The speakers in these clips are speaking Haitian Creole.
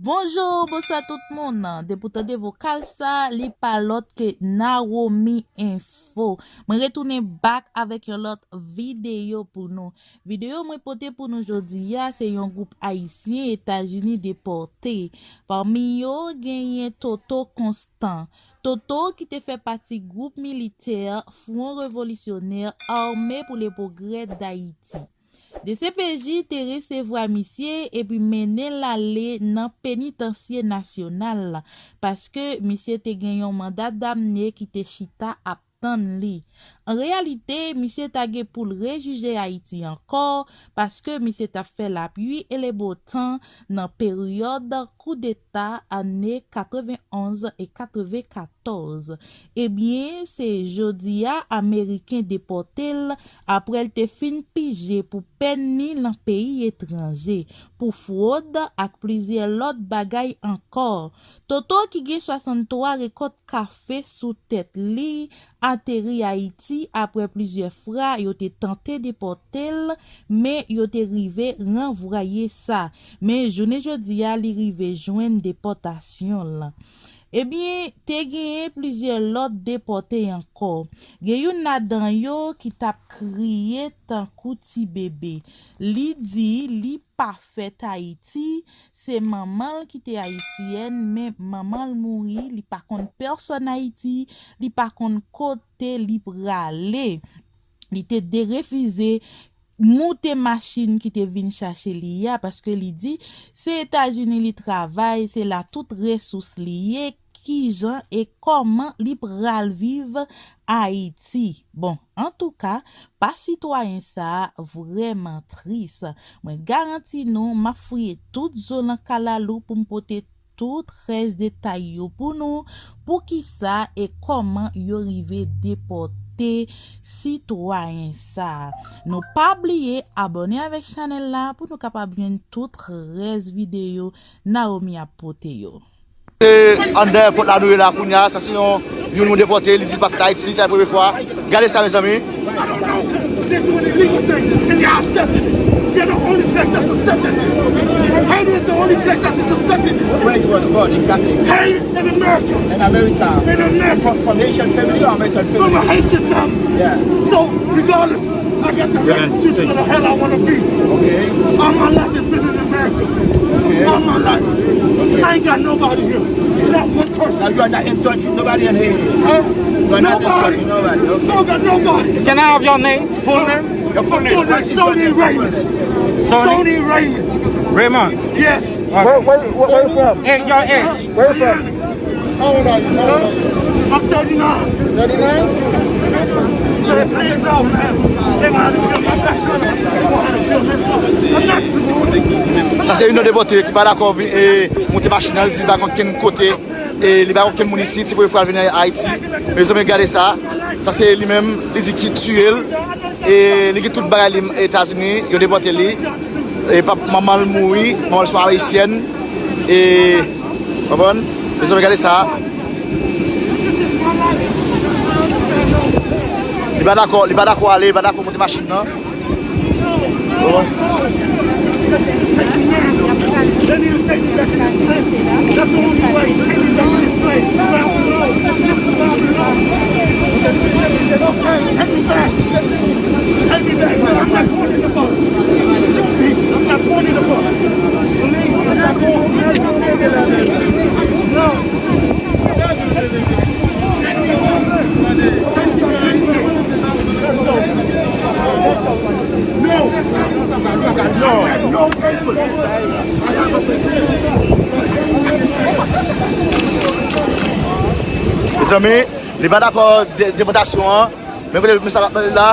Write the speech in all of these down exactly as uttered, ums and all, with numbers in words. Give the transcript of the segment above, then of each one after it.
Bonjou, bonswa tout moun. Depi w tande vokal sa, li pa lòt ke Nawomi Enfo. Mwen retounen back avèk yon lòt videyo pou nou. Videyo mwen pote pou nou jodi a, se yon gwoup Ayisyen Etazini depòte. Pami yo, genyen Toto Constant. Toto ki te fè pati gwoup militè Front Révolutionnaire Armé pour le Progrès d'Haïti. D C P J te resevwa misye epi mennen l ale nan penitansye nasyonal la, paske misye te gen yon manda damne ki te chita ap tann li. An reyalite, misye ta gen pou l rejije Ayiti ankò, paske misye t ap fè lapli e lebotan nan peryòd koudeta ane katrevenonz e katrevenkatòz. Ebyen, se jodi a Ameriken depòte l apre l te fin pije pou pèn ni nan peyi etranje, pou fwod ak plizyè lòt bagay ankò. Toto, ki gen swasanntwa rekòt kafe sou tèt li, ateri Ayiti apre plizyè fwa yo te tante depòte l, men yo te rive ranvwaye sa. Men jounen jodi a, li rive jwenn depòtasyon l. Ebyen, te genyen plizyè lòt depòte ankò. Gen youn ladan yo ki t ap kriye tankou ti bebe. Li di li pa fèt Ayiti, se manman l ki te ayisyèn, men manman l mouri, li pa konn pèsòn Ayiti, li pa konn kote li prale. Li te derefize moute machin ki te vin chache li a, paske li di se Etazini li travay, se la tout resous li ye, kijan e kòman li pral viv Ayiti. Bon, antouka, pa sitwayen sa a vrèman tris. Mwen garanti nou, m ap fouye tout zo nan kalalou pou m pote tout rès detay yo pou nou, poukisa e kòman yo rive depòte sitwayen sa a. Nou pa bliye abòne avèk chanèl la pou nou kapab jwenn tout rès videyo Nawomi ap pote yo. Se anndan èpòt la nou ye la kounye a, sa se yon, youn nou depòte, li di l pa fèt Ayiti, se la premye fwa. Gade sa, mezanmi. I don't know. They're doing illegal things, and y'all accepting it. You're the only place that's accepting it. Haiti is the only place that's accepting it. Where you was born, exactly. Haiti in America. In America. In America. From, from Haitian family or American family? From a Haitian family. Yeah. So, regardless, I got the right to choose where the hell I want to be. Okay. All my life has been in America. Okay. All my life. Okay. I ain't got nobody here. Not one person. Now you are not in touch with nobody in Haiti. Huh? You are not in touch with nobody. Nobody. Okay. Don't got nobody. Can I have your name? Full name? Your full name. Sony Raymond. Sony? Sony Raymond. Raymond. Yes. Where, where, where, where you from? Hey, your age. Where you from? How old are you? How old are you? I'm thirty-nine. Thirty-nine? Sa se youn nan depòte ki pa dakò vin, e, monte machin nan, li di li pa konn kenn kote, e, li pa konn kenn moun isit, se premye fwa l vin Ayiti. Mezanmi, gade sa. Sa se li menm, li di ki tiye l. E li gen tout bagay li Etazini, yo depòte li. E pap, manman l mouri, manman l se yon ayisyèn. E, konprann? Mezanmi, gade sa. Li pa dakò, li pa dakò ale, li pa dakò monte machin nan. Konprann? They need to take me back to this place. That's the only way. Take me back to this place. This is where I belong. This is where I belong. Okay, take me back. Take me back, man. I'm not going in the boat. Shoot me. I'm not going in the boat. I'm not going. No. Mezanmi, li pa dakò de-, depòtasyon an. Men kote mesaj la ap pale la.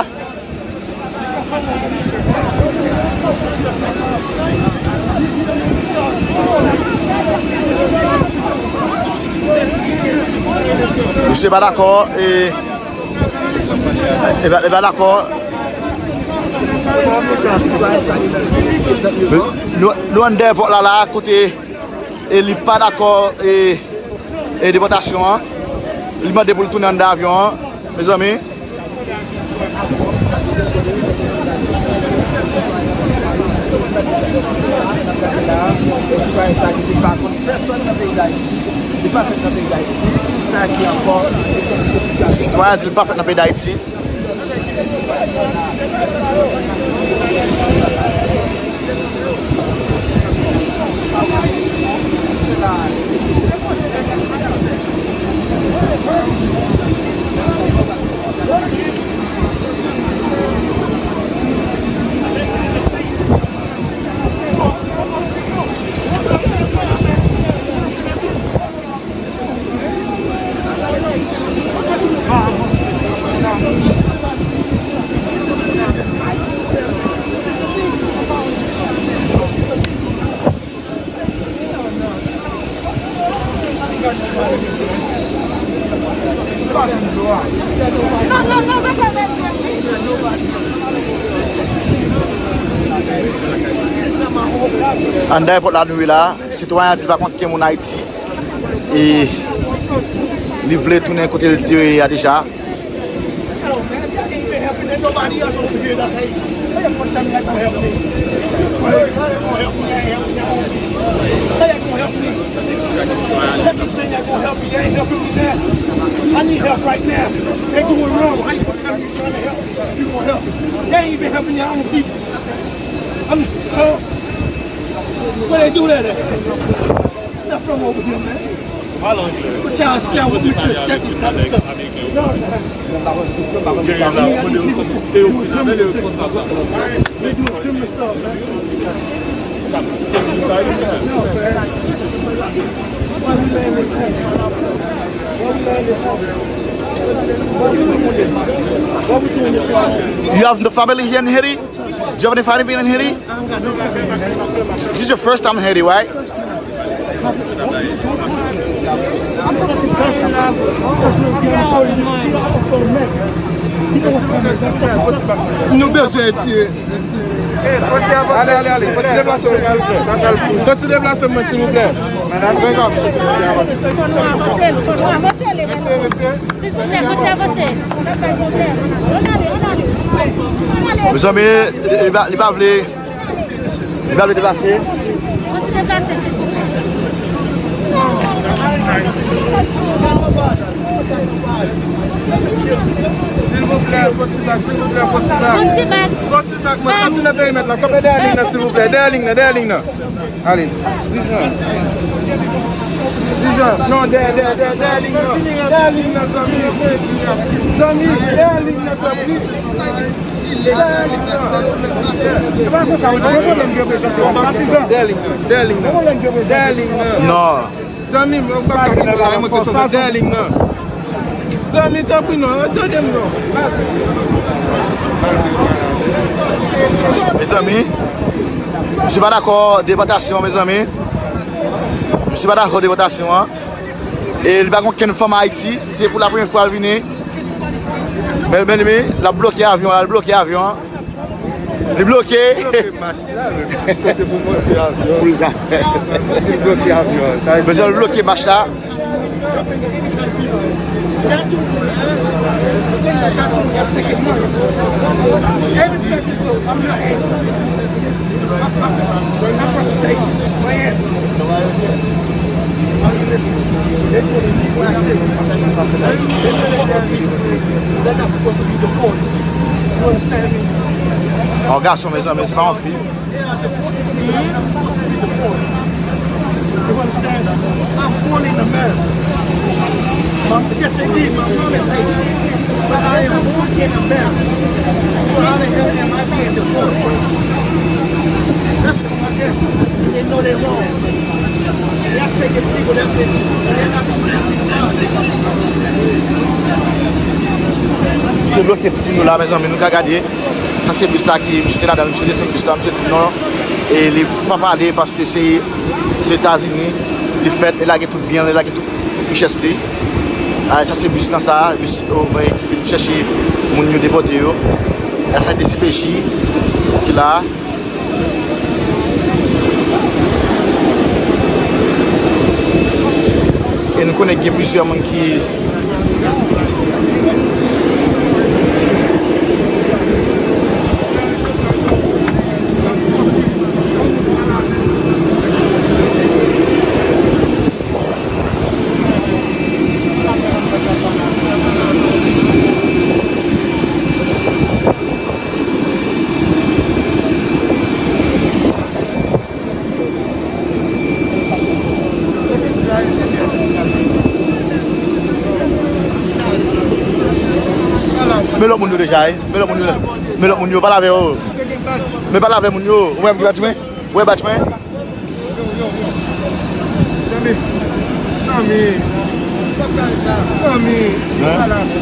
Misye pa dakò, e, e pa, e pa dakò. Nou, nou anndan èpòt la, la, kote, e li pa dakò, e, e depòtasyon an. Li mande pou l tounen anndan avyon an, mezanmi. Li pa fèt nan peyi Dayiti. Li pa fèt nan peyi Dayiti. Sa ki ankò. Sitwayen an di li pa fèt nan peyi Dayiti. Anndan èpòt la nou ye la, sitwayen an di l pa konn kenn moun Ayiti. E li vle tounen kote l te ye a deja. Nobody else over here that's Haitian. How you gonna tell me I gonna help me? How you gonna help me? I ain't helping you. How you gonna help me? That been saying you gonna help me. You ain't helping me now. I need help right now. They doing wrong. How you gonna tell me you trying to help? You gonna help? They ain't even helping your own people. I'm, uh, where they do that at? Not from over here, man. Put y'all shit out with me to the second type of stuff. No, man. They doing criminal stuff, man. Why we laying this out? Why we laying this out? What we doing this for? You have the family here in Haiti? Do you have any family in Haiti? This is your first time in Haiti, right? Nou bezwen retire. Ale, ale, ale. Soti deplase, mwen, silvouplè. Soti deplase, mwen, silvouplè. Madanm. Silvouplè, fòk avanse. Mezanmi, li pa, li pa vle, li pa vle deplase. Silvouplè, fò ti bak, silvouplè, fò ti bak. Fò ti bak, mwen, soti nan perimèt la. Kanpe dèyè liy nan, silvouplè. Dèyè liy nan, dèyè liy nan. Ale. Dijan. Dijan. Non, dèyè, dèyè, dèyè, dèyè liy nan. Dèyè liy nan, zanmi. Zanmi, dèyè liy nan, tanpri. Dèyè liy nan. E pa konsa, ou gen pwoblèm gen prezans, patizan. Dèyè liy nan, dèyè liyn nan. Dèyè liy nan. Non. Zanmi m, ou pa ka kite la, mwen ke sou dèyè liy nan. Zanmi, tanpri non, tande m non. Mezanmi, misye pa dakò depòtasyon, mezanmi. Misye pa dakò depòtasyon an. E li pa gen okenn fanm Ayiti, se pou la premyè fwa l vini. Men, men, men, l ap bloke avyon an, l ap bloke avyon an. Li bloke. Bloke mach la, men kote pou monte avyon. Pou l ka. Di l bloke avyon. Sa vle di l bloke mach la. Yon gason, mezanmi, se pa yon fi. You understand? I'm born in America. My, yes, indeed, my mom is Haitian. But I am born in America. So how the hell am I being deported? That's what I guess. They know they're wrong. They are taking people that they, they're not. Misye bloke pou nou la, mezanmi, nou ka gade. Sa se bis la ki, misye te ladan, misye desann bis la, misye di non. E li pa pale paske se, se Etazini li fèt, li lage tout byen, li lage tout richès li. A, sa se bis lan sa, bis, o, mwen ki vin chèche moun yo depòte yo. E sa D C P J ki la. E nou konnen gen plizyè moun ki Men lòt moun yo deja, wi. Men lòt moun yo, men lòt moun yo, pale avè yo. Men pale avè moun yo. Ou wè m ki bati mwen? Ou wè bati mwen? Zanmi, zanmi, zanmi, zanmi, pale avè yo.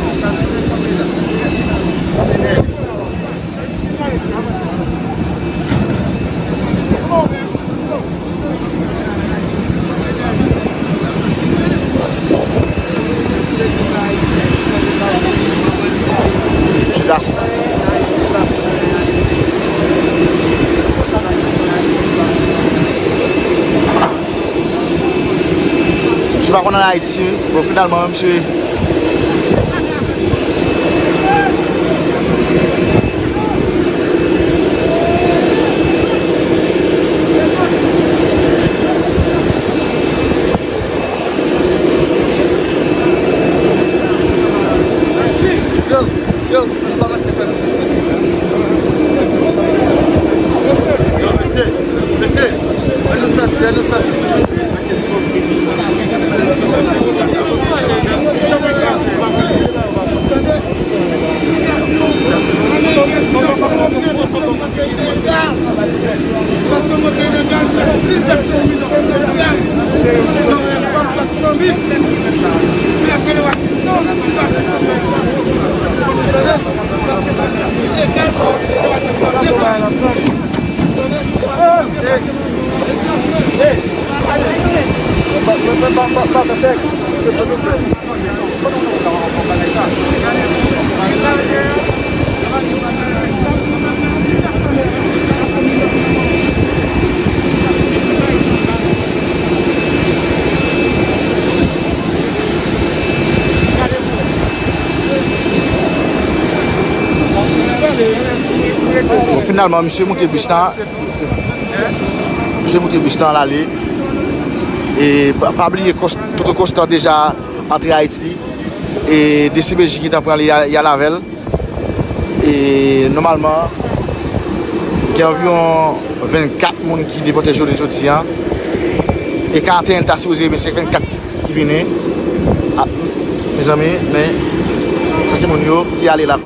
Misye pa konn ann Ayiti, bon, finalman, misye Yo, yo, nou pa pase fè nou. Yo, mesye, mesye, ann nou sòti, ann nou sòti. Bon, finalman, misye moute bis la. Misye moute bis la, l ale. E pa, pa bliye, Kòs-, Toto Konstan deja antre Ayiti. E D C P J gentan pran li, y a, y al avè l. E nòmalman, gen anviwon vennkat moun ki depòte jounen jodi a. E karanteyen ta sipoze, men se vennkat ki vini. A, mezanmi, men sa se moun yo ki ale la.